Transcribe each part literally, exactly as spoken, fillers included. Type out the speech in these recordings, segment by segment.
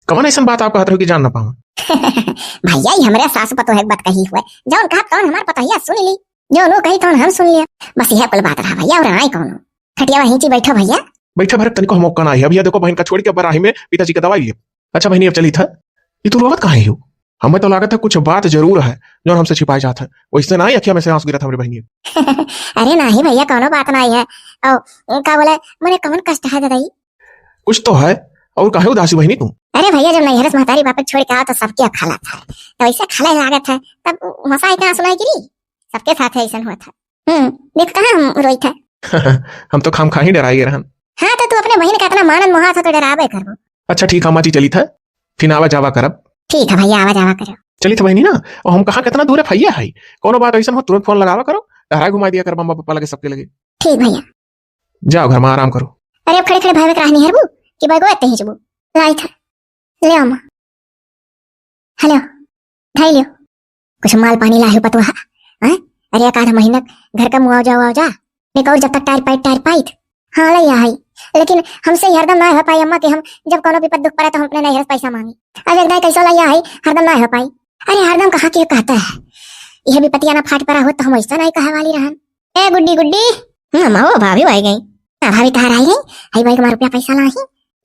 कवन अइसन बात आप कहत रहो कि जान ना पावा? भइया, ई हमरे सासु पतोह के बात कही हुए, जौन कहब तौन हमार पतोहिया सुन ली, जौन वो कही तौन हम सुन लिया। बस इहे कुल बात रहा भइया, और नाई कौनो। खटिया वहीं ची बैठो भइया। बैठा भरे तनिको मौका ना है। अब ये देखो बहिन का छोड़ के बराही में पिताजी का दवाई लियो। अच्छा बहिनी, अब चली था। ये तू रोवत काहे हो? हमें तो लागत है कुछ बात जरूर है जौन हमसे छिपाए जात है। वैसे ना ही अखिया में से आंसू गिरत हमरे बहिनी। अरे नाही भइया, कौनो बात नाही है। और का बोले, मने कौन कष्ट है दादाई? कुछ तो है। और काहे उदासी बहिनी तू? अरे भइया, जब नैहर से महतारी बाप छोड़ के आओ तो सबके खाला था, तो ऐसे खाले लागत है, तब हंसा है कहाँ सुनाई गिरी? सबके साथ है, ऐसा हुआ था। हम्म, देख कहाँ हम रोई था। हम तो खामखा ही डराई रहन। हाँ, तो तू अपने बहिन का इतना मानन मोहात हो तो डराबे करबो। अच्छा ठीक है, हम आज ही चली था, फिर आवा जावा करब। ठीक है भइया, आवा जावा करो। चली था बहिनी ना, और हम कहाँ कितना दूर है भइया है, कौनो बात ऐसा हो तुरंत फोन लगावा करो, तहरा घुमा दिया कर मम्मा पापा लगे सबके लगे। ठीक भइया। जाओ घर में आराम करो। अरे अब खड़े खड़े भाई के राह नहीं हरबू कि बैगो एते ही जबू। लाई था, ले अम्मा। हेलो, ढाई लियो। कुछ माल पानी लाहे पतोहा, हैं? अरे एक आध महीना घर का मुआवजा उआवजा निकाल, जब तक टायर पाइत, टायर पाइत। हाँ, लइया है, लेकिन हमसे ही हरदम ना हो पाई अम्मा कि हम जब कोनो विपद दुख पड़े तो हम अपने नैहर से पैसा मांगी। अब एक दाई कैसो लइया है, हरदम ना हो पाई। अरे हरदम कहाँ के कहता है, यह विपतिया ना फाट पड़ा हो तो हम ऐसा नहीं कहे वाली रहन। ए गुड्डी, गुड्डी। हम्म, अम्मा, वो भाभी आई गई। हाँ, भाभी तहार आई गई। आई भाई, तुम्हारा रुपया पैसा लाई।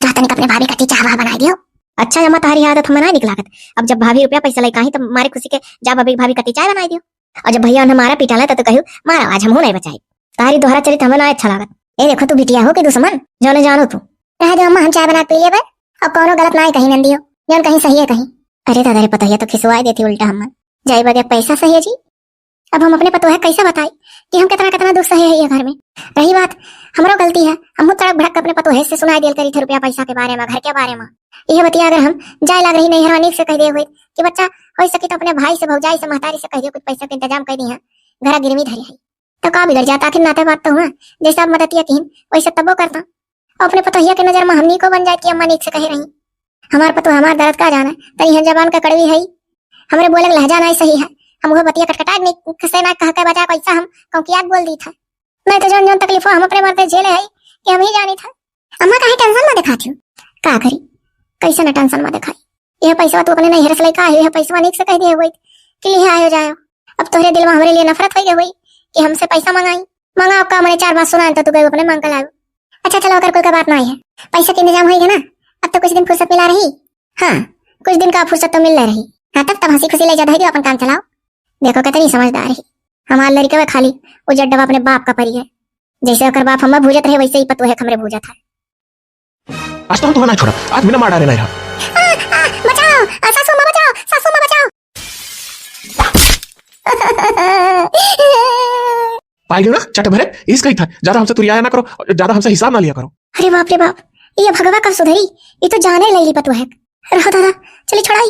जा तनिक अपने भाभी कती चाह वाह बनाई दियो। अच्छा अम्मा, तहारी आदत हमें ना निक लागत। अब जब भाभी रुपया पैसा लेके आई तो मारे खुशी के जा भाभी, भाभी कती चाय बनाई दियो। और जब भइया उन्हें मारा पीटा ला तो कहू, "मारा आज हमहू नहीं बचाई।" तहारी दोहरा चरित हमें ना अच्छा लागत। ए देखो, तू बिटिया हो कि दुश्मन, जौने जानो तू। रह दो अम्मा, हम चाय बना के पी लेबे। अब कौनो गलत ना है कहीं नंदियो, जौन कहीं सही है कहीं। अरे दादा रे, पतोहिया तो खिसवाई देती उल्टा हमें। जाई बदे पैसा सही है जी। अब हम अपने पतोहे कैसे बताई कि हम कितना कितना दुख सहे है ये घर में। रही बात, हमरो गलती है, हमहू तड़क भड़क के अपने पतोहे से सुनाई देल करी थे रुपया पैसा के बारे में, घर के बारे में। यह बतिया अगर हम जाए लाग रही नैहरवा नीक से कह दे हुए कि बच्चा हो सके तो अपने भाई से, भौजाई से, महतारी से कह दियो कुछ पैसा के इंतजाम कर दी है, घर गिरवी धरी है, तो का बिगड़ जाता? आखिर नाते बात तो हुआ, जैसे आप मदतिया किहिन वैसे तबो करता। और अपने पतोहिया के नजर में हमनी को बन जाए कि अम्मा नीक से कहे रही। हमार पतोह हमार दर्द का जाने, तनी है जबान का कड़वी है, हमरे बोले के लहजा नहीं सही है, हम वो बतिया कटकटा नहीं से ना कह के बजा कैसा हम कौकियात बोल दी था। नहीं तो जौन जौन तकलीफ हो हम अपने मर्दे झेले है कि हम ही जानी था। अम्मा काहे टेंशन में दिखाती हो? का करी, कैसे ना टेंशन में दिखाई? यह पैसा तू अपने नैहर से लेकर आए हो, यह पैसा नीक से कह दिए हुए कि लिहे आयो जायो। अब तोहरे दिल में हमरे लिए नफरत हो गई हुई कि हमसे पैसा मंगाई। मंगाओ का, मने चार बात सुनाए तो तू गए अपने मांग कर लाओ। अच्छा चलो, अगर कोई का बात ना आई है, पैसे के इंतजाम होई है ना, अब तो कुछ दिन फुर्सत मिला रही। हाँ, कुछ दिन का फुर्सत तो मिल रही। हाँ, तब तब हंसी खुशी ले जा, धैर्य अपन काम चलाओ। देखो कितनी समझदार है हमार लड़का, खाली वो जड्डवा अपने बाप का परी है। जैसे ओकर बाप हमें भूजत रहे, वैसे ही पतोह है हमरे भूजत है। आज तो हम तुम्हें ना छोड़ा, आज बिना मार डाले ना रहा। आ, आ, बचाओ, आ, सासू माँ बचाओ, सासू माँ बचाओ। पाई गयो ना, चट भरे, इसका ही था। ज्यादा हमसे तुरियाया ना करो, ज्यादा हमसे हिसाब ना लिया करो। अरे बाप रे बाप, ये भगवा कब सुधरी? ये तो जाने ले ली पतोह है। रहो दादा, चली छोड़ाई।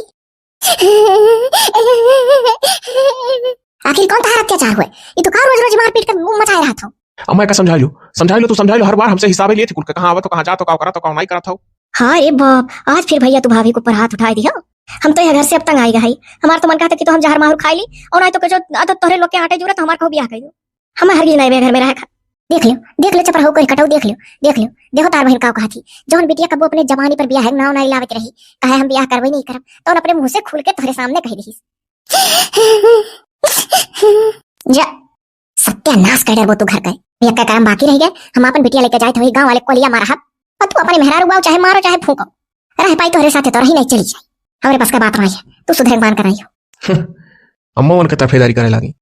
आखिर कौन तहार अत्याचार हुए? ये तो का रोज रोज मारपीट के मचाए रहत हो? अम्मा का समझा लो, समझा लो, तू समझा लो, हर बार हमसे हिसाबे लिए थे कुल के, कहाँ आवत हो, कहाँ जात हो, का करत हो, का नहीं करत हो। हाँ रे बाप, आज फिर भैया तू भाभी के ऊपर हाथ उठाए दियो। हम तो यह घर से अब तंग आई गई। हमार तो मन कहता कि तो हम जहर माहुर खाई ली और नहीं तो कहो, आ तो तोहरे लोग के आटे जरूरत, हमार कहूँ ब्याह कर दो। हम हर नहीं घर में रहे खा। देख लो, देख लो, चपराहो कोई कटाऊ, देख लो, देख लो, देखो तार बहन का कहा थी, जौन बिटिया कबो अपने जवानी पर ब्याह है नाव नहीं लावत रही, कहे हम ब्याह करबे नहीं करब, तो अपने मुंह से खुल के तोहरे सामने कह दिहिस। जा, सत्यानाश कर डरबो तू घर का। यक्का करम बाकी रह गए, हम अपन बिटिया लेके जाए थे वही गांव वाले कोलिया मारा हब, और तू अपने मेहरारू बाऊ चाहे मारो चाहे फूको, रह पाई तोहरे साथे तो रही नहीं, चली जाए। हमरे पास का बात नहीं है, तू सुधरे मान कर आई हो। अम्मा उनके तरफेदारी करे लागी।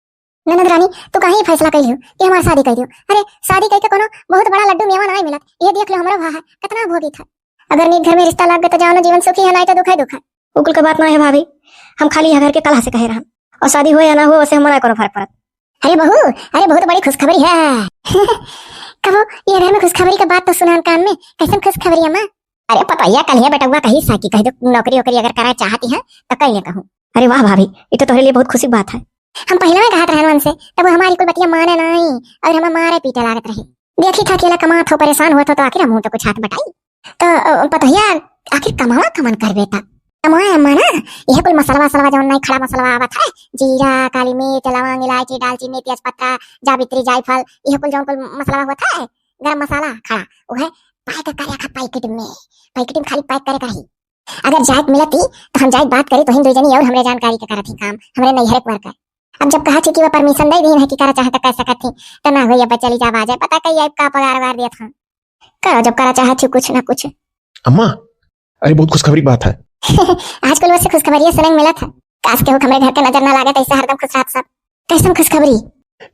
ननद रानी, तू काहे ई फैसला कइली हो कि हमार शादी कइ दियो? अरे, शादी कइ के कोनो बहुत बड़ा लड्डू मेवा नाहीं मिलत। ये देख लो, हमरा भा है, कितना भोगी था। अगर नीक घर में रिश्ता लाग गए तो जानो जीवन सुखी है, नाहीं तो दुख है, दुख है। उ कुल के बात ना है भाभी, हम खाली यह घर के कलह से कहे रहन, और शादी हुए या ना हुए, वैसे हमरा कोनो फर्क पड़त। अरे बहू, अरे बहुत बड़ी खुशखबरी है। कबो ये घर में खुशखबरी के बात तो सुनान कान में, कैसन खुशखबरी अम्मा? अरे पतोहिया कलिया बेटउआ कही साकी कह दो, नौकरी वोकरी अगर करा चाहती है तो कइले कहूँ। अरे वाह भाभी, ये तो तोहरे लिए बहुत खुशी की बात है। हम पहले में कहत रहन उनसे, तब वो हमारी कुल बतिया माने नहीं और हमें मारे पीटे लागत रही। देखी था अकेला कमात हो, परेशान हुआ था, तो आखिर हम तो कुछ हाथ बटाई। तो अ, पतोहिया आखिर कमावा कमन कर बेटा? कमाए अम्मा ना, यह कुल मसलवा वसलवा जौन नहीं खड़ा मसलवा आवत है, जीरा, काली मिर्च, लवंग, इलायची, दालचीनी, तेज पत्ता, जावित्री, जायफल, यह कुल जौन कुल मसलवा होता है, गरम मसाला खड़ा, वह पैक करे का पैकेट में, पैकेट में खाली पैक करे का रही। अगर जाए के मिलत ही, तो हम जाए के बात करी, तो हिन दुई जनी और हमरे जानकारी के करत ही काम, हमरे नैहरे के worker। अब जब कहत ही कि वो permission दे दीन है कि करा चाहे तो कर सकत ही, तो ना होई, अब चली जाब, आ जाए, पता कई अब का पगार वगार देत हैं। करो, जब करा चाहत ही कुछ ना कुछ। अम्मा, अरे बहुत खुशखबरी बात है। आजकल वैसे खुशखबरिये सुने के मिलत है। काश केहू के हमरे घर के नजर ना लागे, तो ऐसे हरदम खुश रहत सब। कैसन खुशखबरी?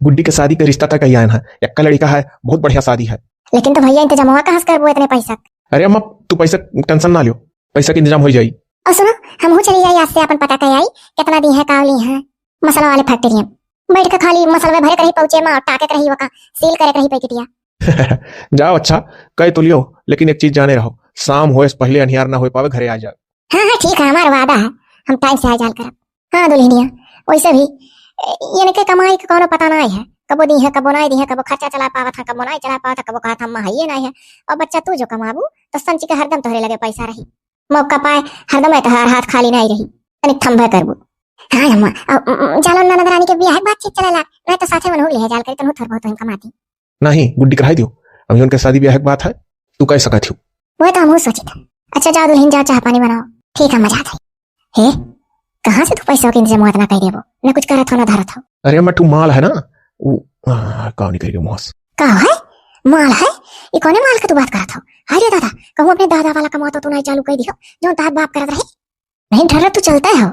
गुड्डी के शादी के रिश्ता तय कइ आयन है, यक्का लड़िका है, बहुत बढ़िया शादी है। लेकिन तो भैया इंतजामवा कहाँ से करबो इतने पैसा? अरे अम्मा, तू पैसा tension ना लियो, पैसा के इंतजाम हो जाई। और सुनो, हमहू चली जाई आज से, अपन पता कइ आई, कितना दी है, का ली है, मसाला वाले factory में बैठ के खाली मसलवे भरे के रही pouch में, टाके के रही, वका seal करे के रही पैकेटिया। जाओ, अच्छा, कह तो लियो, लेकिन एक चीज जाने रहो, शाम होए से पहले अनिहार ना होए पावे, घरे आ जाओ। हाँ, हाँ, ठीक है, हमार वादा है, हम time से आ जाल करब। हाँ, दुल्हनिया, वैसे भी, ए, इनके कमाई के कौनो पता नाई है, कबो दी है, कबो नाई दी है, कबो खर्चा चला पावत है, कबो नाई चला पावत है, कबो कहत हम महइये नाई है। और बच्चा, तू जो कमाबू, तो संची के हरदम तोहरे लगे पैसा रही, मौका पाए, हरदम तोहार हाथ खाली नाई रही, तनिक थम्भे करबू। हाँ अम्मा, अ, अ, जालन ननद रानी के बियाह के बातचीत चलेला, नाई तो साथे मन हो ले जाल करी, तनहु थोड़ बहुत हम कमाती। नहीं, गुड्डी कराई दियो। अभी उनके शादी ब्याह के बात है, तू कह सकत हो। वह तो हमहू सोचित है। अच्छा जाओ दुल्हन, जाओ चाह पानी बनाओ। ठीक है, मजा आता है। हे, कहाँ से तू पैसा के इंतजाम इतना कर देबो? न कुछ करत हो, न धरत हो। अरे अम्मा, तू माल है ना, वो, आ, का नहीं करेगा मौस। का है? माल है? ये कौने माल का तू बात करत हो? अरे दादा, कहूँ अपने दादा वाला कमाओ तो तू नहीं चालू कर दियो, जो तार बाप करत रहे। नहीं, ठहरा, तू चलता है हो।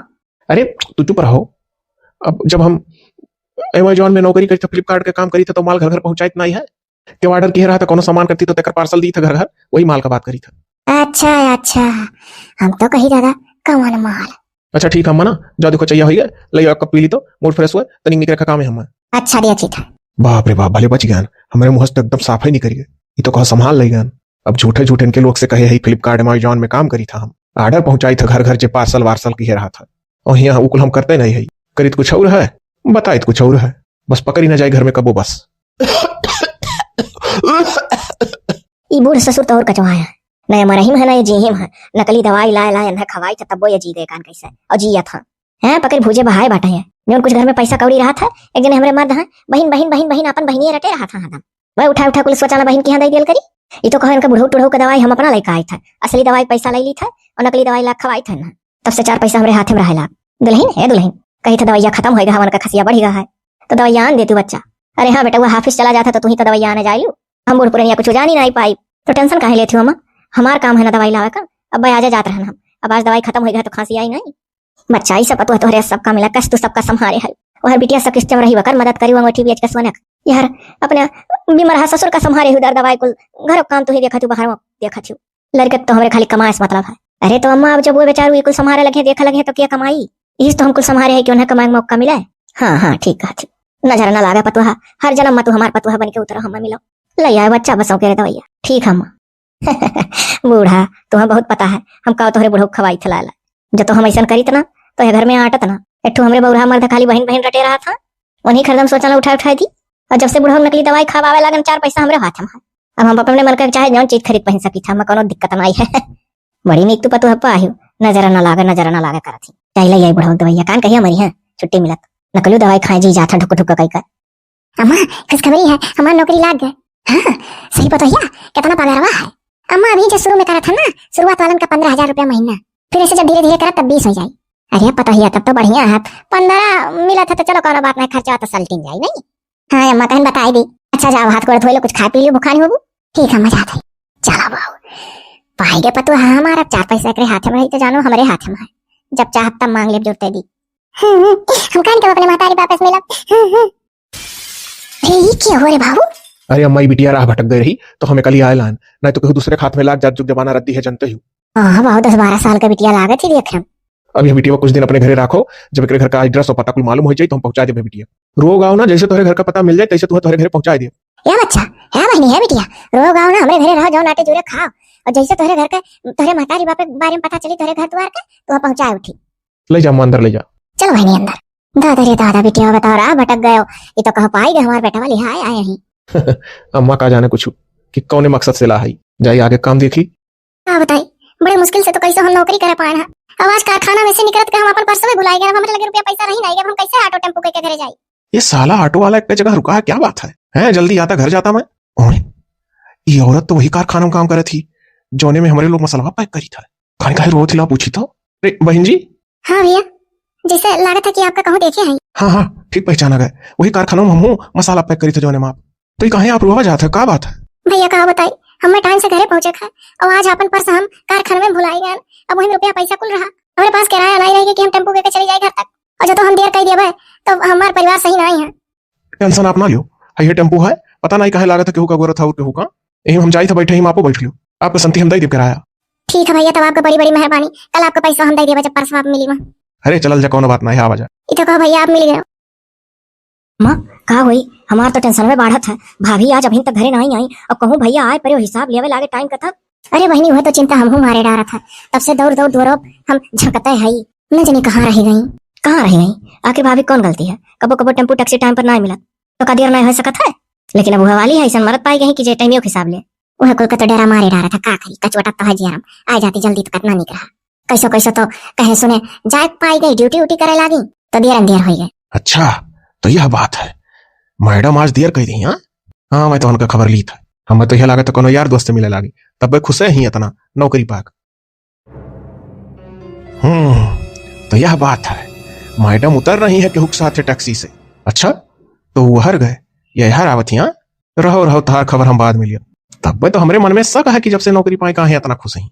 अरे, तू चुप रहो। अब जब हम Amazon में नौकरी करी था, Flipkart के काम करी था, तो माल घर घर पहुंचाइत नहीं है। केहू order किहे रहा था, कोनो सामान करती तो तेकर parcel दी था घर घर, वही माल का बात करी था। अच्छा, अच्छा, हम तो कही दादा, कौन माल? अच्छा ठीक है, मना, जाओ देखो, चाहिए होइगा, ले आओ एक कप पी ली तो, mood fresh हुआ, तनिक निकरे का काम है हमार। अच्छा, दिया ठीक है। बाप रे बाप, भले बच गया, हमरे मुँह से तो एकदम साफ ही निकल गए। ये तो कहो संभाल ले गया। अब झूठे झूठे इनके लोग से कहे है, Flipkart, Amazon में काम करी था हम, order पहुंचाई था घर घर, जे parcel वार्सल किहे रहा था। और यहाँ उकुल हम करते नहीं है, करीत कुछ और है, बताइत कुछ और है, बस पकड़ी ना जाए घर में कबो बस। ई बूढ़ ससुर तो और कचवा है, न ये मरहिम है, न ये जीहिम है, नकली दवाई लाए लाए इन्हें खवाई था, तब्बो ये जी गए कान कैसे, और जियत है। हैं, पकड़ भूजे बहाए बाटे हैं, जौन कुछ घर में पैसा कौड़ी रहा था, एक जने हमरे मर्द हैं, बहिन, बहिन, बहिन, बहिन, अपन बहिनिये रटे रहा था हरदम। वह उठा उठा कुल सोचाला बहिन के यहाँ दे दियल करी। ई तो कहो इनका बुढ़ऊ टुढ़ऊ का दवाई हम अपना लइका आई था, असली दवाई पैसा ले ली था और नकली दवाई ला खवाई था ना। तब से चार पैसा हमरे हाथे में रहे लाग। दुल्हन, ए दुल्हन, कही था दवाइया खत्म होइगा, हमन का खसिया बढ़िगा है, तो दवाइया आन दे तू बच्चा। अरे हाँ बेटा, वो हाफिस चला जाता तो तू ही तो दवाइया आने जाइलू, हम बूढ़ पुरनिया कुछ जानी नहीं पाई, तो tension काहे लेती हो अम्मा? हमार काम है ना दवाई लावे का। अब आजे जात रहन हम, अब आज दवाई खत्म होइगा तो खांसी आई नहीं। बच्चा, ई सब पतोह तोहरे सबका मिला, कस तू सबका संभारे है। वह बिटिया सब किस्टम रही वकर मदद करी, वंगोठी बेच के सोनक। यार, अपने बिमरहा ससुर का संभारे हु दर दवाई कुल, घरो काम तू ही देखत हु, बाहर देखत हु। लड़के तो हमरे खाली कमाए से मतलब है। अरे तो अम्मा, अब जब वो बेचारू ई कुल संभारे लगे, देखे लगे तो क्या कमाई? इस तो हम कुल संभारे है कि उन्हें कमाए के मौका मिले। हाँ, हाँ, ठीक कहत ही। नजर न लागे पतोह, हर जन्म में तू हमार पतोह बन के उतरो, हमें मिलो। ले आए बच्चा, बसों के रे दवाइया। ठीक है अम्मा। बूढ़ा, तुम्हें बहुत पता है, हम का तोहरे बुढ़ऊ खवाई थे लाला। जब तो हम ऐसन करीत ना, तो ये घर में आटत ना। एक ठो हमरे बौरहा मर्द खाली बहिन बहिन रटे रहा था, उन्हीं खरीदम सोचना उठा उठा दी। और जब से बुढ़ऊ नकली दवाई खवावे लागन, चार पैसा हमरे हाथ में है। अब हम अपने मन का चाहे जौन चीज खरीद पहन सकी था, हमें कोनो दिक्कत नहीं है। बड़ी नीक तू पतोह पाहियो, नजर न लागे, नजर न लागे करत ही। चाहे ले आई बुढ़ऊ दवाइया, कान कहिया मरी है, छुट्टी मिलत। नकली दवाई खाए जी जात है ढुक ढुक कई कर। अम्मा, खुशखबरी है, हमार नौकरी लाग गए। हाँ, सही पतोहिया, कितना पगारवा है? अम्मा, अभी जो शुरू में करत है ना, शुरुआत वालन का पन्द्रह हजार रुपया महीना, फिर ऐसे जब धीरे धीरे करत तब बीस हो जाई। अरे पतोहिया, तब तो बढ़िया है, पन्द्रह मिला था तो चलो कोनो बात नहीं, खर्चा तो सलटिन जाई नहीं। हाँ अम्मा, तहन बताई दी। अच्छा जाओ, हाथ गोड़ धोई लो, कुछ खा पी लो, भुखानी होबू। ठीक है, मजा आता है। चलो बाबू, पाई गे पतोह हमारा, चार पैसा एकरे हाथ में रही तो जानो हमरे हाथ में है, जब चाहब तब मांग लेब जुरते दी। हम्म, हम कान के अपने महतारी वापस मिलब। हम्म, हम्म। अरे, ई के हो रे बाबू? अरे अम्मा, ई बिटिया राह भटक गई रही, तो हमें कल ही आए लान, नहीं तो केहू दूसरे के हाथ में लाग जात, जुग जमाना रद्दी है, जनते ही। हाँ बाबू, दस बारह साल का बिटिया लागत ही देख हम। अब यह बिटिया कुछ दिन अपने घरे राखो, जब एकरे घर का address और पता कुल मालूम हो जाई, तो हम पहुंचा देबे बिटिया। रोग आओ ना, जैसे तोहरे घर का पता मिल जाए, तैसे तुहे तोहरे घरे पहुंचा दे। ए बच्चा, ए बहिनी, ए बिटिया, रोग आओ ना, हमरे घरे रहो, जाओ नाटे जूरे खाओ, और जैसे तोहरे घर के, तोहरे महतारी बाप के बारे में पता चली तोहरे घर द्वार के, तो पहुंचाए उठी। ले जा अम्मा, अंदर ले जा। चलो बहिनी अंदर। दादा रे दादा, बिटिया बताओ रहा भटक गयो। ये तो कहो पाई गए हमार बेटा वाली, हाय आए ही। अम्मा का जाने कुछ कि कौने मकसद से ला है। जाई आगे काम देखी। का बताई, बड़े मुश्किल से तो कैसे हम नौकरी करे पाए हैं। अब आज कारखाना में से निकलत के हम अपन पर्स में भुलाई गए, अब हमरे लगे रुपया पैसा रही नहीं, अब हम कैसे ऑटो टेम्पो के, के घरे जाई? ये साला ऑटो वाला एक जगह रुका है, क्या बात है? हैं, जल्दी आता, घर जाता मैं। ओए, ये औरत तो वही कारखाना में काम करत ही, जौने में हमरे लोग मसलवा pack करी था। काहे, काहे रोवत ही, लाओ पूछी तो। अरे बहिन जी। हाँ भइया, जइसे लागत है कि आपका कहूँ देखे हैं। हाँ, हाँ, ठीक पहचाना गए। वही कारखाना में हमहूँ मसाला pack करी थे जौने में आप। तो ये काहे आप रोवा जात है, का बात है? भइया का बताई, हमें time से घरे पहुँचे क है और आज आपन purse हम कारखाना में भुलाई गए। अब वही में रुपया पैसा कुल रहा, हमरे पास किराया नाहीं रही कि हम टेम्पू के, के चली जाई घर तक। और जो तो हम देर कर देबे तो हमार परिवार सही नाहीं है। Tension आप ना लियो, है ये टेम्पू है, पता नाहीं काहे लागत है केहू का गोरत है और केहू का। यही में हम जाई थे बैठे, ही में आपो बैठ लियो, आपका संती हम दई देब किराया। ठीक है भइया, तब आपका बड़ी बड़ी मेहरबानी, कल आपका पैसा हम दई देबे जब purse आप मिली वहाँ। अरे चलल जा, कौनो बात नाहीं है, आवा जा। ई तो कहो भइया आप मिल गए। माँ, का होई? हमार तो tension में बाढ़त है। भाभी आज अभी तक घरे नाहीं आई, और कहूँ भइया आए परे हिसाब लेवे लागे time का तब। अरे बहिनी, वह तो चिंता हमहू मारे डारत है, तब से दौड़ दौड़ दौड़ब हम झंकते हई, न जानी कहाँ रह गई। कहाँ रह गई? आखिर भाभी कौन गलती है? कबो कबो टेम्पू टैक्सी time पर नाहीं मिलत, तो का देर नाहीं हो सकत है? लेकिन अब वह वाली है, ऐसन मरद पाई गई कि जे time एक हिसाब ले। वह कुल का तो डरा मारे डारत है, का करी, कचवटत तो है जियरम, आ जाती जल्दी तो कतना निक रहा। कैसो कैसो तो कहे सुने जाए पाई गई, duty उटी करे लागी तो देर अंधेर होई गए। अच्छा, तो यह बात है, मैडम आज देर कह दी। हाँ, हाँ, मैं तो उनका खबर ली था। हमें तो यह लागत है कोनो यार दोस्त से मिले लागी, तब वे खुशे ही इतना नौकरी पाक। हम्म, तो यह बात है, मैडम उतर रही है केहू के साथ टैक्सी से। अच्छा, तो वो हर गए, ये हर आवत ही। हाँ, रहो रहो, तार खबर हम बाद में लिया। तब तो हमरे मन में शक है कि जब से नौकरी पाए काहे इतना खुश ही।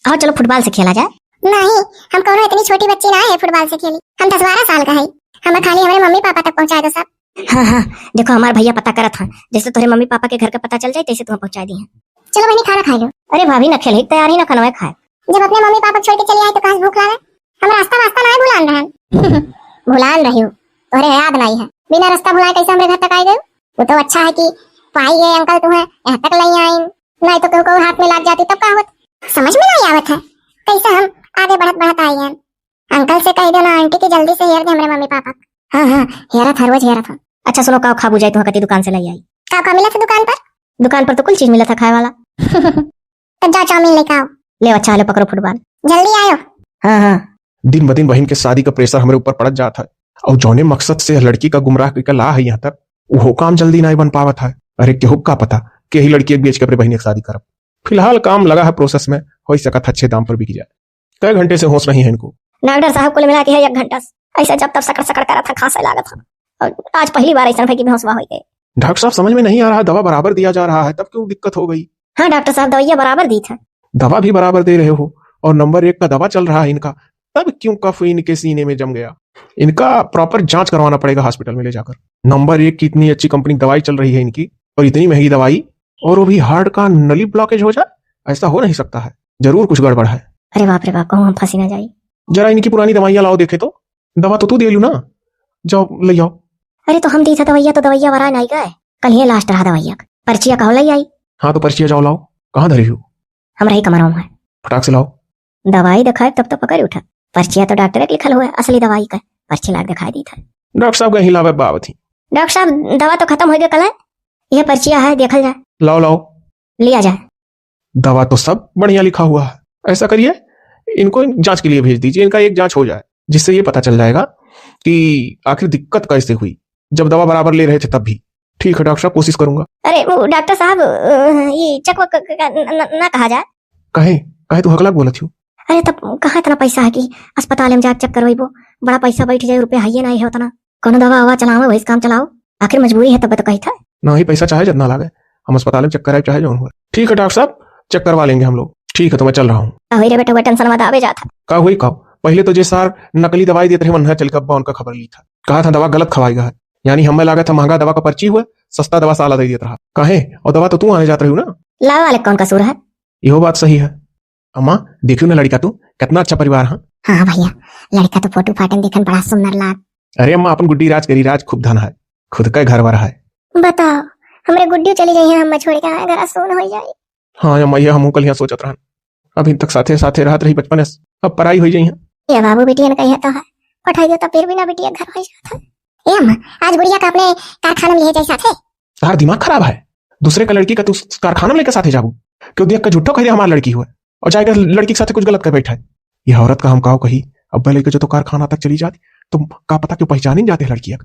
आओ चलो फुटबॉल से खेला जाए। नहीं, हम कौनो इतनी छोटी बच्ची ना है फुटबॉल से खेली। हम दस बारह साल का है। हम खाली हमरे मम्मी पापा तक पहुँचाए दो सब। हाँ, हाँ, देखो हमार भइया पता करत हैं, जैसे तोहरे मम्मी पापा के घर का पता चल जाए तैसे तुम्हें पहुँचा दी हैं। चलो बहनी खाना खाए लो। अरे भाभी ना खेले तैयार ही ना खाना खाए। जब अपने मम्मी पापा छोड़ के चली आई तो कहाँ से भूख लागे? हम रास्ता वास्ता ना भुलान रहन। भुलान रही हो, तोहरे याद नहीं है। बिना रास्ता भुलाए कैसे हमरे घर तक आए गए? वो तो अच्छा है कि पाई गए अंकल तुम्हें यहाँ तक ले आए। नहीं तो केहू केहू हाथ में लाग जाती तब का होत? समझ में नहीं आवत है कैसे हम आगे बढ़त बढ़त आई हैं। अंकल से कह दो ना आंटी की जल्दी से हेर दे हमरे मम्मी पापा। हाँ हाँ, हेरत हर रोज हेरत हूँ। अच्छा सुनो, का खाबू जाए तुहाँ कती दुकान से ले आई? का का मिलत है दुकान पर? दुकान पर तो कुल चीज मिलत है खाए वाला। तो जा चाउमीन लेके आओ। ले अच्छा, ले पकड़ो फुटबॉल। जल्दी आयो। हाँ हाँ। दिन ब दिन बहिन के शादी का pressure हमरे ऊपर पड़त जात है, और जौने मकसद से लड़की का गुमराह कइके ला है यहाँ तक, वो काम जल्दी नाहीं बन पावत है। अरे केहू का पता कि यही लड़की एक बेच के अपने बहिन के शादी करब। फिलहाल काम लगा है process में, हो सकत है अच्छे दाम पर बिक जाए। कई घंटे से होश नहीं है इनको। डॉक्टर साहब कुल मिला के है एक घंटा से ऐसे जब तब सकड़ सकड़ करत है, खांसे लागत है, और आज पहली बार ऐसा है कि बेहोशवा हो गए। डॉक्टर साहब समझ में नहीं आ रहा, दवा बराबर दिया जा रहा है तब क्यों दिक्कत हो गई? हाँ डॉक्टर साहब, दवाइयाँ बराबर दी था। दवा भी बराबर दे रहे हो और नंबर एक का दवा चल रहा है इनका, तब क्यों कफ इनके सीने में जम गया? इनका proper जांच करवाना पड़ेगा hospital में ले जाकर। नंबर एक की इतनी अच्छी कंपनी दवाई चल रही है इनकी, और इतनी महंगी दवाई, और वो भी heart का नली blockage हो जाए, ऐसा हो नहीं सकता है, जरूर कुछ गड़बड़ है। अरे बाप रे बाप, कहूँ हम फंसी ना जाई। जरा इनकी पुरानी दवाइयाँ लाओ देखे तो, दवा तो तू दे लू ना, जाओ ले जाओ। अरे तो हम दी था दवाइया तो दवाइया वाला नहीं गए, कल ही last रहा दवाइया का। पर्चिया कहो ले आई? हाँ तो पर्चिया जाओ लाओ, कहाँ धरी हो? हम रही कमरों में। फटाक से लाओ। दवाई दिखाए तब तो पकड़ उठा। पर्चिया तो डॉक्टर के लिखल हुआ है, असली दवाई का पर्ची लाग दिखाई दी था। डॉक्टर साहब कहीं लावे बाबत ही। डॉक्टर साहब दवा तो खत्म हो गया कल है, यह पर्चिया है देखल जाए। लाओ लाओ। लिया जाए। दवा तो सब बढ़िया लिखा हुआ है, ऐसा करिए इनको जांच के लिए भेज दीजिए, इनका एक जांच हो जाए जिससे ये पता चल जाएगा कि आखिर दिक्कत कैसे हुई, जब दवा बराबर ले रहे थे तब भी। ठीक है डॉक्टर साहब, कोशिश करूंगा। अरे वो डॉक्टर साहब, अ, ये चेक वक क-, क-, न, न, ना कहा जाए। कहे, कहे तू हकलाक बोलत हो? अरे तब कहाँ इतना पैसा है कि अस्पताल में जाके चेक करवाइबो, बड़ा पैसा बैठ जाए, रुपया है ये नहीं है उतना। कोनो दवा ववा चलाओ, वही से काम चलाओ, आखिर मजबूरी है तब तो कही था। नहीं, पैसा चाहे जितना लागे, हम अस्पताल में चेक कराए चाहे जौन हुआ। ठीक है डॉक्टर साहब, चेक करवा लेंगे हम लोग। ठीक है तो मैं चल रहा हूँ। अरे बेटा, टेंशन मत आवे जात है। का हुई का? पहले तो जे सार नकली दवाई देत रहे, वन्हा चल के अब्बा उनका खबर ली था, कहा था दवा गलत खवाई गया है, यानी हमें लागत है महंगा दवा का पर्ची हुआ, सस्ता दवा साला दे देत रहा। काहे? और दवा तो तू आने जात रही हो ना। लावे वाले कौन कसूर है? इहो बात सही है। अम्मा, देखियो ना लड़का तू, कितना अच्छा परिवार है। हाँ भैया, लड़का तो फोटो फाटन देखन बड़ा सुंदर लाग। अरे अम्मा, अपन गुड्डी राज करी, राज खूब धन है, खुद का घर वर है। बताओ, हमरे गुड्डी चली जाई है, हम छोड़ के आए, घर सुन हो जाए। हाँ अम्मा, ये हमहू कल यहाँ सोचत रहन, अभी तक साथे साथे रहत रही बचपन से, अब पराई हो जाई है। ये बाबू बिटियन का यह तो है, पठाई दो तो फिर भी ना बिटिया घर हो जात है। ए अम्मा, आज गुड़िया का अपने कारखाना में ले जाए साथे। तार दिमाग खराब है, दूसरे का लड़की का तू कारखाना में लेकर साथे जाबू? क्यों देख के झूठो कह दे हमार लड़की हुए और जाएगा लड़की के साथे कुछ गलत कर बैठा है। यह औरत का हम काव कही, अब लड़के जो तो कारखाना तक चली जाती तो का पता क्यों पहचाने न जाते लड़किया।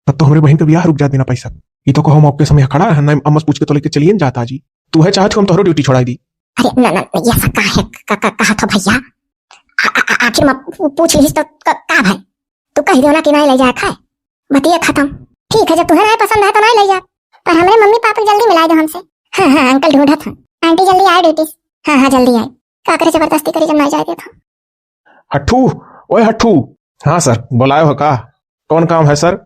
तब तो हमरे बहन का ब्याह रुक जात बिना पैसा। ये तो कहो मौके समय खड़ा है, ना अम्मा से पूछ के तो लेके चलिए न जाता जी। तू है चाहत हो हम तोहरो ड्यूटी छोड़ाई दी। अरे न, न, न, ये सब का है, का, का, कहा था भैया? आ, आ, आ, आखिर में पू-, पूछ लिहिस तो क-, का भाई? तू कह दियो ना कि नहीं ले जाए खाए। बतिया खत्म। ठीक है, जब तुम्हें नहीं पसंद है तो नहीं ले जा। पर हमरे मम्मी पापा के जल्दी मिला दो हमसे। हाँ, हाँ, अंकल ढूंढत हैं। आंटी जल्दी आए ड्यूटी से। हाँ, हाँ, जल्दी आए। का करे जबरदस्ती करी जब नहीं जाए देत हैं। हट्ठू, ओए हट्ठू। हाँ सर, बुलायो है का? कौन काम है सर?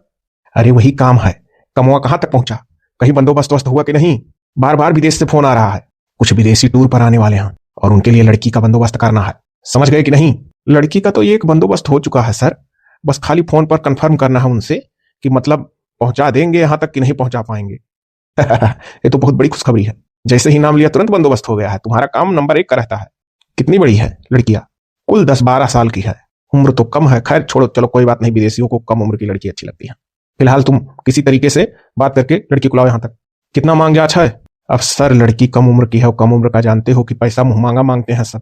अरे वही काम है, कमवा कहाँ तक पहुँचा, कहीं बंदोबस्त वस्त हुआ कि नहीं? बार बार विदेश से फोन आ रहा है, कुछ विदेशी टूर पर आने वाले हैं और उनके लिए लड़की का बंदोबस्त करना है, समझ गए कि नहीं? लड़की का तो एक बंदोबस्त हो चुका है सर, बस खाली फोन पर कन्फर्म करना है उनसे कि मतलब पहुँचा देंगे यहाँ तक कि नहीं पहुँचा पाएंगे। ये तो बहुत बड़ी खुशखबरी है, जैसे ही नाम लिया तुरंत बंदोबस्त हो गया है, तुम्हारा काम नंबर एक का रहता है। कितनी बड़ी है लड़कियाँ? कुल दस बारह साल की है, उम्र तो कम है। खैर छोड़ो, चलो कोई बात नहीं, विदेशियों को कम उम्र की लड़की अच्छी लगती है। फिलहाल तुम किसी तरीके से बात करके लड़की को लाओ यहाँ तक। कितना मांग जाच है? अब सर लड़की कम उम्र की है, और कम उम्र का जानते हो कि पैसा मुँह मांगा मांगते हैं सब।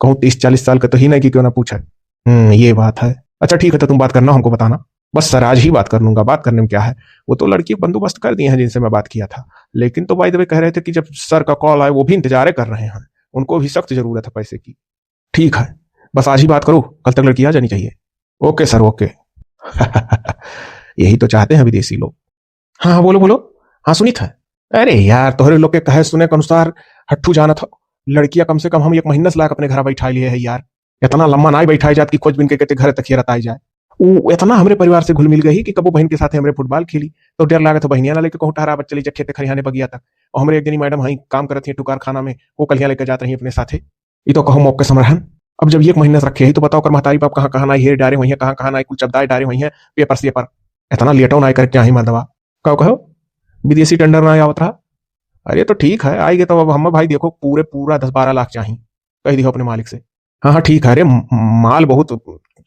कहूँ तीस चालीस साल का तो ही नहीं कि क्यों ना पूछे। हम्म, ये बात है। अच्छा ठीक है, तो तुम बात करना, हमको बताना। बस सर आज ही बात कर लूंगा, बात करने में क्या है, वो तो लड़की बंदोबस्त कर दिए हैं जिनसे मैं बात किया था। लेकिन तो बाय द वे कह रहे थे कि जब सर का कॉल आए वो भी इंतजार कर रहे हैं, उनको भी सख्त जरूरत है पैसे की। ठीक है, बस आज ही बात करो, कल तक लड़की आ जानी चाहिए। ओके सर, ओके। यही तो चाहते हैं विदेशी लोग। हाँ हाँ, बोलो बोलो। हाँ सुनी था। अरे यार, तोहरे लोग के कहे सुने के अनुसार हट्ठू जानत हो, लड़किया कम से कम हम एक महीना से लाके अपने घर बैठा लिए है यार। इतना लम्बा नाई बैठाए जात कि खोज बिन के कहते घर तक रताई जाए। उ इतना हमरे परिवार से घुल मिल गई कि कबो बहन के साथ हमरे फुटबॉल खेली तो डर लागत हो बहनिया ना लेके कहूँ टहरावत चली जा खेते खरिहाने बगिया तक। और हमरे एक जनी मैडम हई काम करत ही टुकार खाना में, वो कलिया लेके जात रही अपने साथे। ई तो कहो मौके समरहन। अब जब एक महीना से रखे ही तो बताओ कर महतारी बाप कहाँ कहाँ नाई हेर डारे हुई है, कहाँ कहाँ नाई कुल चबदाए डारे हुई है पेपर सेपर। इतना लेटो नाई करे चाही मर्दवा। का कहो? विदेशी टेंडर ना आवत रहा? अरे तो ठीक है, आएगे तो अब हम भाई देखो पूरे पूरा दस बारह लाख चाही, कह दियो अपने मालिक से। हाँ हाँ ठीक है, अरे म-, माल बहुत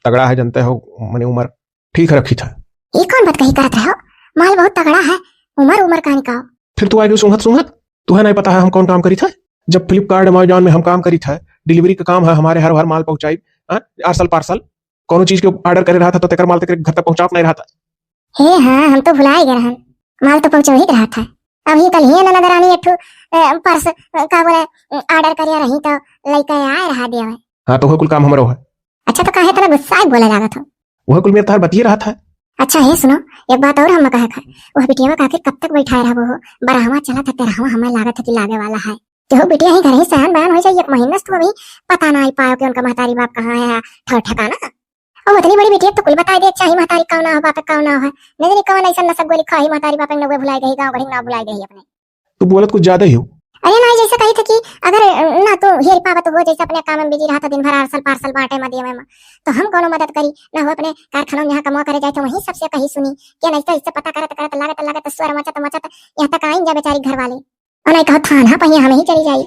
तगड़ा है जानते हो, मने उमर ठीक है रखी था। ये कौन बात कही करत रहे हो? माल बहुत तगड़ा है, उमर उमर का निकाओ। फिर तू आगे सूंघत सूंघत, तुहे नहीं पता है हम कौन काम करी था? जब फ्लिपकार्ट अमेजोन में हम काम करी था, डिलीवरी का काम है हमारे, हर हर माल पहुंचाई, हाँ, आर्सल पार्सल, कौनो चीज के ऑर्डर करे रहा था तो तेकर माल तेकर घर तक पहुंचावत नहीं रहा था। हे हाँ, हम तो भुलाए गए रहन, माल तो पहुंचो ही रहा था। अभी कल ही ननद रानी एक ठो, अ, पर्स, अ, का बोले, अ, ऑर्डर करे रही तो लइके आए रहा देवे। हाँ, तो वो कुल काम हमरो है। अच्छा, तो काहे इतना गुस्सा बोले लागत हो? वह कुल मेरे तार बतिए रहा था। अच्छा, हे सुनो, एक बात और हम कहे था, वह बिटिया का आखिर कब तक बैठाए रहबो हो? बरहवा चला था, तेरहवा हमें लागत है कि लागे वाला है। तो बिटिया ही घर ही सयान बयान हो जाए, एक महीना से तू अभी पता ना आई पायो कि उनका महतारी बाप कहाँ है, ठौ ठिकाना। और उतनी बड़ी बिटिया तो कुल बताई दे, चाहे महतारी कौन हो, बाप कौन हो है। न जाने कौन ऐसा नशा गोली खाई, महतारी बाप ने भुलाई गई, गाँव गढ़ी ना भुलाई गई अपने। तू बोलत कुछ ज्यादा ही हो। अरे ना, जैसे कही थे कि अगर, अ, ना तू हेर पावत हो, जैसे अपने काम में बिजी रहा था दिन भर, आर्सल पार्सल बांटे में दिए में, तो हम कौनो मदद करी ना हो, अपने कारखाना में यहाँ कमवा करे जाए थे, वहीं सबसे कही सुनी कि नहीं तो इससे पता करत करत लागत लागत स्वर मचत मचत यहाँ तक आई जा बेचारी घर वाले। और नहीं कहो थाना पहिया हमें ही चली जाई।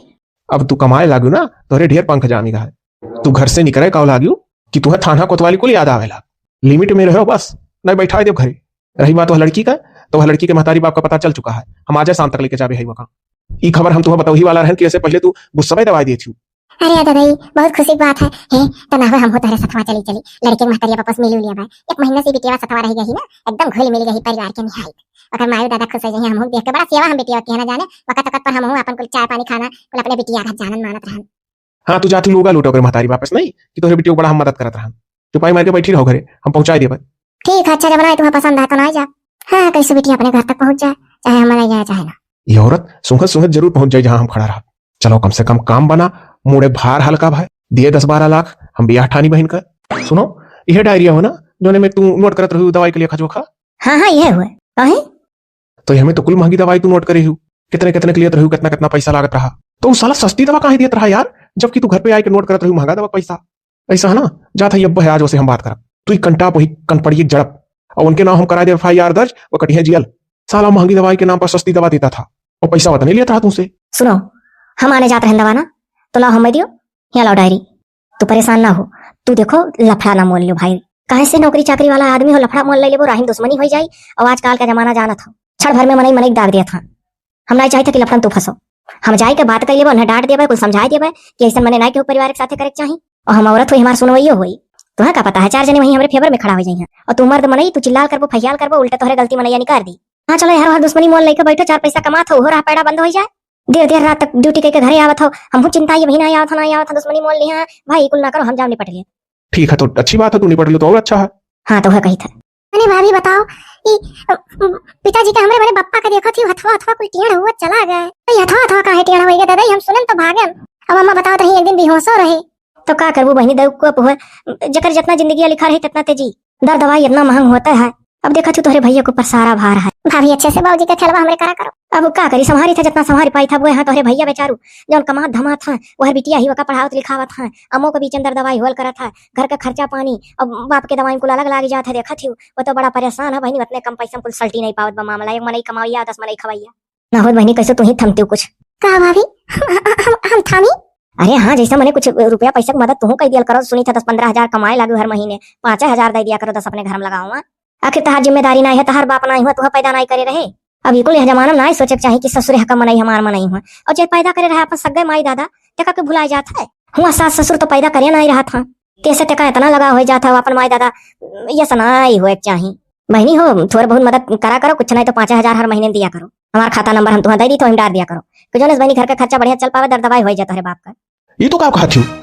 अब तू कमाए लागू ना, तोहरे ढेर पंख जामी रहा है। तू घर से निकले का लागू कि तुहे थाना कोतवाली कुल याद आवेला। लिमिट में रहो बस, नहीं बैठा देव घरे। रही बात वह लड़की का, तो वह लड़की के महतारी बाप का पता चल चुका है। हम आज शाम तक लेके जाबे है वहाँ। ई खबर हम तुहे बतावही वाला रहन कि ऐसे पहले तू गुस्सा में दवाई देती हूँ। अरे दादा, ई बहुत खुशी की बात है। हे, तो ना हो हम हो तोहरे सथवा चली चली। लड़के के महतारी वापस मिली लिया भाई। एक महीना से बिटिया सथवा रह गई ना, एकदम घुल मिल गई परिवार के निहाई। ओकर माई दादा खुश हो जाइए, हम देख के बड़ा सेवा हम बिटिया के है ना जाने। वक्त वक्त पर हम अपन कुल चाय पानी खाना कुल अपने बिटिया का जानन मानत रहन। हाँ, तू जाती लूगा लूटो कर महतारी वापस नहीं कि तोहरे बिटिया बड़ा हम मदद करत रहन। चुपाई मार के बैठी रहो घरे, हम पहुँचाई देबे। ठीक है, अच्छा जब ना तुम्हें पसंद है तो ना जा। हाँ, कैसे बिटिया अपने घर तक पहुँच जाए, चाहे हम नहीं जाए चाहे ना। ये औरत सूंघत सूंघत जरूर पहुँच जाए जहाँ हम खड़ा रहा। चलो कम से कम काम बना, मोड़े भार हल्का भाई, दिए दस बारह लाख, हम बियाह ठानी बहन का। सुनो, यह डायरिया हो ना, जोने में तू नोट करत रही दवाई के लिए खजो खा। हाँ हाँ, यह हुए। काहे? तो हमें तो कुल महंगी दवाई तू नोट करे हूँ, कितने कितने के लिए रही, कितना कितना पैसा लागत रहा, तो उ साला सस्ती दवा काहे देत रहा यार, जबकि तू घर पे आए के नोट करत रही महंगा दवा पैसा। ऐसा है ना, जात है अब है आज उसे हम बात करब, तू ही कंटाप वही कनपड़िए जड़प, और उनके नाम हम करा दे एफ आई आर दर्ज, वो कटिया जियल। साला महंगी दवाई के नाम पर सस्ती दवा देता था और पैसा वतने लेता रहा तुमसे। सुनो, हम आने जात रहन दवा ना, तो लाओ हमें दियो, यहाँ लाओ डायरी। तू परेशान ना हो, तू देखो लफड़ा ना मोल लियो भाई, काहे से नौकरी चाकरी वाला आदमी हो, लफड़ा मोल ले लेबो, राहिन दुश्मनी हो जाई। और आजकल का जमाना जानत हो, क्षण भर में मनई मनई दाग देत हाँ। हम नहीं चाहते कि लफड़न तू फंसो। हम जाए के बात कर लेबो, उन्हें डांट देबे, कुछ समझाए देबे कि ऐसा मने ना केहू परिवार के साथे करे के चाही। और हम औरत हुई, हमार सुनवइयो हुई। तुहे का पता है, चार जने वहीं हमरे फेवर में खड़ा हो जाइए। और तू मर्द मनई, तू चिल्लाल करबो, फहियाल करबो, उल्टे तोहरे गलती मनैया निकाल दी। हाँ चलो यार, वहाँ दुश्मनी मोल लेके बैठो, चार पैसा कमात हो, हो रहा पैड़ा बंद हो जाए। देर देर रात तक ड्यूटी कइके घरे आवत हौ, हमहू चिंता ये महीना आवत है, ना आवत है, दुश्मनी मोल लिहा है। भाई कुल ना करो, हम जाओ निपट लिए। ठीक है, तो अच्छी बात है, तू निपट लो तो और अच्छा है। हाँ, तो वह कही था। अरे भाभी बताओ, ई, अ, अ, पिताजी का हमरे बड़े बप्पा का देखो थी, हथवा हथवा कोई टेढ़ हुआ चला गए। तो ई हथवा हथवा काहे टेढ़ होइगा दादा, ई हम सुनन तो भागन। अब अम्मा बताओ तो ही एक दिन बेहोशो रहे। तो का करबू बहिनी, दऊ को हुआ, जकर जितना जिंदगी लिखा रही तितना तेजी। दर दवाई इतना महंग होता है। अब देखा थी तोहरे भैया के ऊपर सारा भार है। भाभी अच्छे से बाबूजी का ख्याल हमरे करा करो। अब का करी, संभारी था जितना संभारी पाई था वो, यहाँ तोहरे भैया बेचारू जौन कमात धमात हैं, वह बिटिया ही वका पढ़ावत लिखावत हैं, अम्मो के बीच अंदर दवाई होल करत है, घर का खर्चा पानी, अब बाप के दवाई कुल अलग लाग जात है। देखा थी वो तो बड़ा परेशान है बहिनी, उतने कम पैसा में कुल सल्टी नहीं पावत बा मामला, एक मनई कमावैया दस मनई खवैया। ना होत बहिनी, कैसे तू ही थमती हो कुछ? का भाभी, हम, हम, हम थामी? अरे हाँ, जैसे मने कुछ रुपया पैसा की मदद तुहू कई दियल करो, सुनी था दस पन्द्रह हजार कमाए लागू हर महीने, पाँचे हजार दे दिया करो, दस अपने घर में लगाओ। हाँ? आखिर तहार जिम्मेदारी नाई है, तहार बाप नाई हुआ, तुहा पैदा नाई करे रहे। अब इकुल यह जमाना में नाई सोचे के चाही कि ससुरे ह का मनई हमार मनई हुआ, और जे पैदा करे रहे अपन सगे माई दादा, तेका के भुलाए जात है। हुआ सास ससुर तो पैदा करे नाई रहत हाँ, तेसे तेका इतना लगाव होइ जात है, वो अपन माई दादा, ये सनाई होए के चाही। बहिनी हो, थोड़ बहुत मदद करा करो, कुछ नहीं तो पाँच हजार हर महीने दिया करो। हमार खाता नंबर हम तुहाँ दे दी, तो हम डाल दिया करो। कि जोनेस बहिनी घर का खर्चा बढ़िया चल पावे, दर दवाई होइ जाता रे बाप का। ये तो का कहा थी?